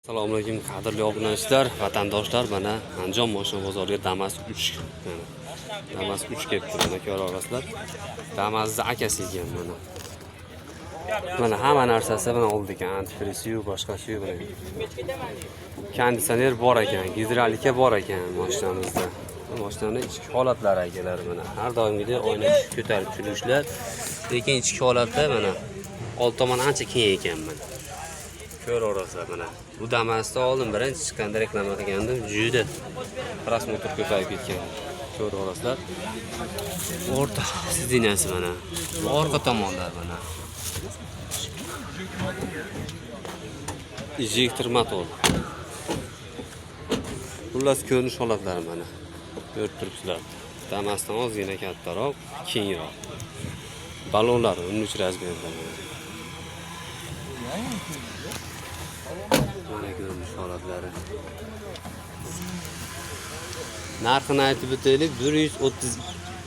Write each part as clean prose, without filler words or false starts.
Assalomu alaykum, qadrli obunachilar, vatandoshlar. Mana Andijon mashina bozoriga Damas 3, mana Damas 3 kelibdi, mana ko'ra olasizlar. Damasni akasi ekan mana. Mana hamma narsasi mana oldi ekan, antifrizi yu, boshqasi yu mana. Konditsioner bor ekan, gidrolika bor ekan mashinamizda. Bu mashinani ichki holatlari, akalar, mana har doimgidek oyna ko'tarib tushirishlar, lekin ichki holatda mana old tomon ancha keng ekan mana. Ko'raverasizlar mana. Bu Damasda oldin birinchi chiqqanda reklama qilgandim, juda просмотр ko'payib ketgan. Ko'raverasizlar. O'rta сиденья si mana. Orqa tomonlar mana. Ejektor motor. Xullas, ko'rinish holatlari mana. Ko'rib turibsizlar. Damasdan ozgina kattaroq, kengroq. Balonlar 13 размер da mana. Mana ko'rinish holatlari. Narxini aytib o'taylik, 130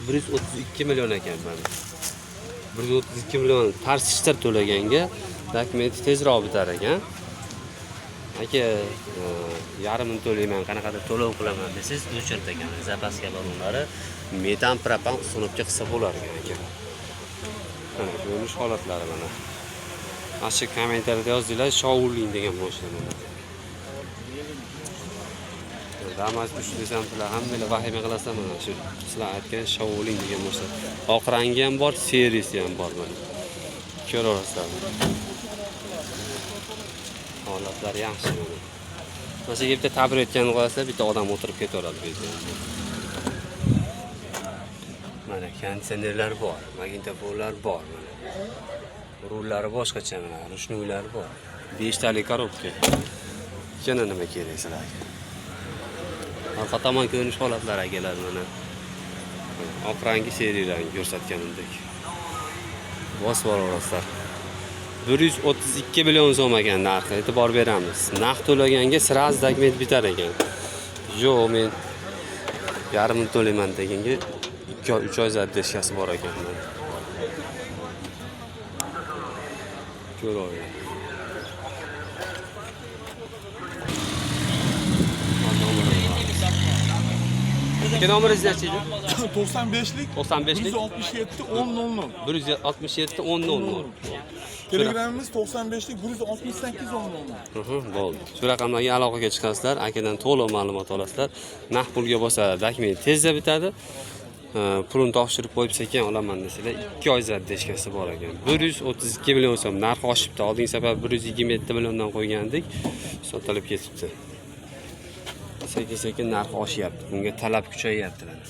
132 million ekan mana. 132 million tarsishtir to'laganga dokumenti tezroq bitar ekan. Aka, yarmini to'layman, qanaqadir to'lov qilaman desangiz, o'chirt ekan. Запаска ballonlari metan, propan установка qilsa bo'lar ekan, aka. Mana ko'rinish holatlari mana. Mana shu kommentariyada yozdinglar, Shaolin degan mashina mana. Damas 3 desam, sizlar hammanglar vahima qilasizlar. Mana shu sizlar aytgan Shaolin degan mashina. Oq rangi ham bor, серый si ham bor mana. Ko'raverasizlar. Holatlar yaxshi mana. Mana shu bitta taburetkani qo'yasizlar, bitta odam o'tirib ketaveradi bu yerda. Mana konditsionerlar bor, magnitofonlar bor mana. Rullari boshqacha mana, ручной lari bor. 5 talik коробка. Yana nima kerak sizlarga? Orqa tomon ko'rinish holatlari, akalar, mana. Oq rangi, серый rangi ko'rsatganimdek. Bosib olaverasizlar. 132 million so'm ekan narxi, e'tibor beramiz. Naqd to'laganga сразу dokument bitar ekan. Yo'q, men yarmini to'layman deganga 2 oy, 3 oy задержка si bor ekan. Mana. Ko'raver. Aka, nomeringiz necha edi? 95lik 95lik 167 10 00. 167 10 00. Telegramimiz 95lik 168 10 00. Bo'ldi. Shu raqamlarga aloqaga chiqasizlar, akadan to'liq ma'lumot olasizlar. Naqd pulga bo'lsa, dokument tezda bitadi. Pulini topshirib qo'yib sekin olaman desalar, 2 oy задержка si bor ekan. 132 million so'm narxi oshibdi. Oldingi safar 127 milliondan qo'ygandik, sotilib ketibdi. Sekin-sekin narxi oshyapti. Bunga talab kuchayyapti mana.